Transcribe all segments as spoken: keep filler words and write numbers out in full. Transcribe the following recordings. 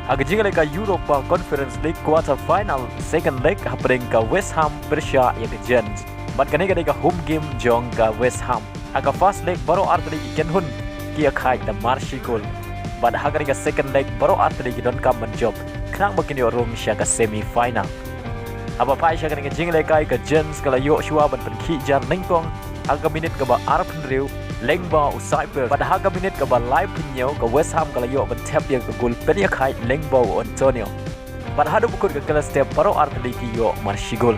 Ha ka jingïalehkai Europa Conference League quarter final second leg hapdeng ka West Ham pyrshah ïa ka Gent. Bad kane ka dei ka home game jong ka West Ham. Ha ka first leg baroh artylli ki kynhun ki ïakhaid da mar shi gol. Bad ha kane ka second leg baroh artylli ki donkam ban jop khnang ba kin ïoh rung sha ka semi final. Haba phai sha kane ka jingïalehkai ka Gent ka la ïoh shuwa ban pynkhih jar nyngkong ha ka minit kaba arphew hynriew lyngba u Saiber. Bad ha ka minit kaba laiphew hynñiew ka West Ham ka la ïoh ban thep ïa ka gol pynïakhaid lyngba u Antonio. Bad haduh ba kut ka kylla step baroh artylli ki ïoh mar shi gol.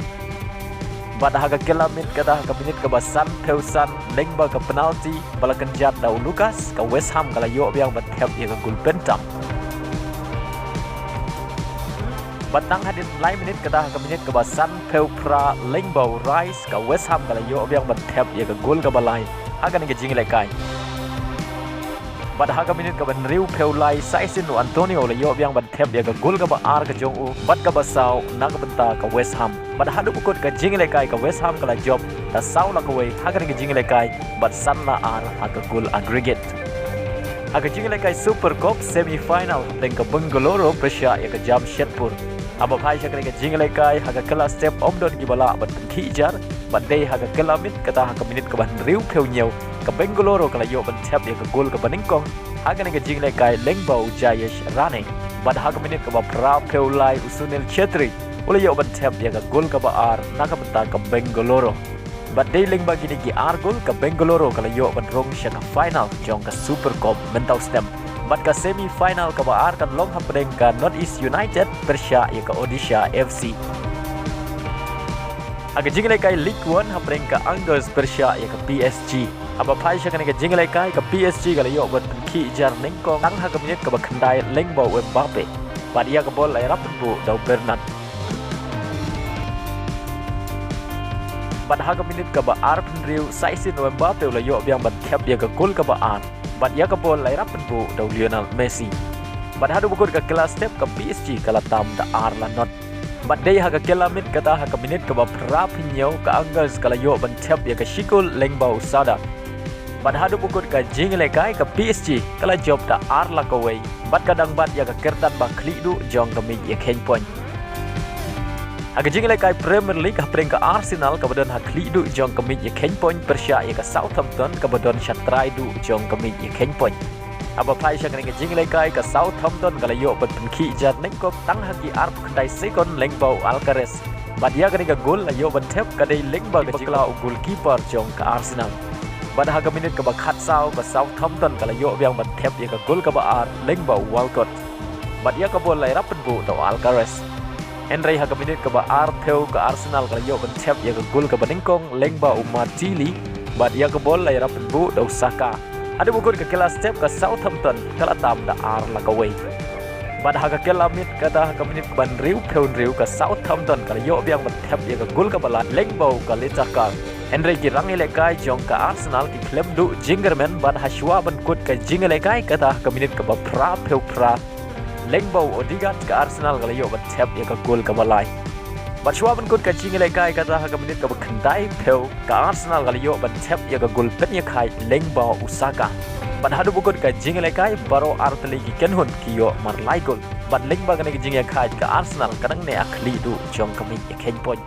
Bad ha ka kylla miet kata ha ka minit kaba sanphew san lyngba ka penalty ba la kynjat da u Lucas, ka West Ham ka la ïoh biang ban thep ïa ka gol pyntam. Bad tang hadien lai minit kata ha ka minit kaba sanphew phra lyngba u Rice, ka West Ham ka la ïoh biang ban thep ïa ka gol kaba lai ha kane ka jingïalehkai. Bad ha ka minit kaba hynriewphew lai sa shisien u Antonio u la ïoh biang ban thep ïa ka gol kaba ar ka jong u bad kaba saw na ka bynta ka West Ham. Bad haduh ba kut ka jingïalehkai ka West Ham ka la jop da saw la kawei ha kane ka jingïalehkai bad san la ar ha ka gol aggregate. Ha ka jingïalehkai Super Cup semi final hapdeng ka Bengaluru pyrshah ïa ka Jamshedpur. Haba phai sha kane ka jingïalehkai ha ka kylla step ym don kiba lah ban pynkhih jar. Bad dei ha ka kylla miet kata ha ka minit kaba hynriewphew hynñiew ka Bengaluru ka la ïoh ban thep ïa ka gol kaba nyngkong ha kane ka jingïalehkai lyngba u Jayesh Rane. Bad ha ka minit kaba phraphew lai u Sunil Chhetri u la ïoh ban thep ïa ka gol kaba ar na ka bynta ka Bengaluru. Bad dei lyngba kine ki ar gol ka Bengaluru ka la ïoh ban rung sha ka final jong ka Super Cup mynta u snem. Bad ka semi final kaba ar kan long hapdeng ka North East United pyrshah ïa ka Odisha F C. Ha ka jingïalehkai Ligue One hapdeng ka Angers pyrshah ïa ka P S G. Haba phai sha kane ka jingïalehkai ka P S G ka la ïoh ban pynkhih jar nyngkong tang ha ka minit kaba khyndai lyngba u Mbappe. Bad ïa ka bol la ïarap pynbuh da u Bernat. Bad ha ka minit kaba arphew hynriew sa shisien u Mbappe u la ïoh biang ban thep ïa ka gol kaba ar. Bad ïa ka bol la ïarap pynbuh da u Lionel Messi. Bad haduh ba kut ka kylla step ka P S G ka la tam da ar la not. Bad dei ha ka kylla miet kata ha ka minit kaba phraphew hynñiew ka Angers ka la ïoh ban thep ïa ka shi gol lyngba u Sada. Bad haduh ba kut ka jingïalehkai ka P S G ka la jop da ar la kawei. Bad ka dang bat ïa ka kyrdan ba khlieh duh jong ka miej ïakheiñ point. Ha ka jingïalehkai Premier League hapdeng ka Arsenal kaba don ha khlieh duh jong ka miej ïakheiñ point pyrshah ïa ka Southampton kaba don sha trai duh jong ka miej ïakheiñ point. Haba phai sha kane ka jingïalehkai ka Southampton ka la ïoh ban pynkhih jar nyngkong tang ha ki arphew khyndai sekon lyngba u Alcaraz. Bad ïa kane ka gol la ïoh ban thep ka dei lyngba ka jingkylla u goalkeeper jong ka Arsenal. Bad ha ka minit kaba khatsaw ka Southampton ka la ïoh biang ban thep ïa ka gol kaba ar lyngba u Walcott. Bad ïa ka bol la ïarap pynbuh da u Alcaraz. Hynrei ha ka minit kaba arphew ka Arsenal ka la ïoh ban thep ïa ka gol kaba nyngkong lyngba u Martinelli. Bad ïa ka bol la ïarap pynbuh da u Saka. Haduh ba kut ka kylla step ka Southampton ka la tam da ar la kawei. Bad ha ka kylla miet kata ha ka minit kaba hynriewphew hynriew ka Southampton ka la ïoh biang ban thep ïa ka gol kaba lai lyngba u Carlito Carl. Hynrei ki rangïalehkai jong ka Arsenal ki khlem duh jingkyrmen bad ha shuwa ban kut ka jingïalehkai kata ha ka minit kaba phraphew phra lyngba u Odegaard ka Arsenal ka la ïoh ban thep ïa ka gol kaba lai. Bad shuwa ban kut ka jingïalehkai kata ha ka minit kaba khyndaiphew ka Arsenal ka la ïoh ban thep ïa ka gol pynïakhaid lyngba u Saka. Bad haduh ba kut ka jingïalehkai baroh artylli ki kynhun ki ïoh mar lai gol. Bad lyngba kane ka jingïakhaid ka Arsenal ka dang neh ha khlieh duh jong ka miej ïakheiñ point.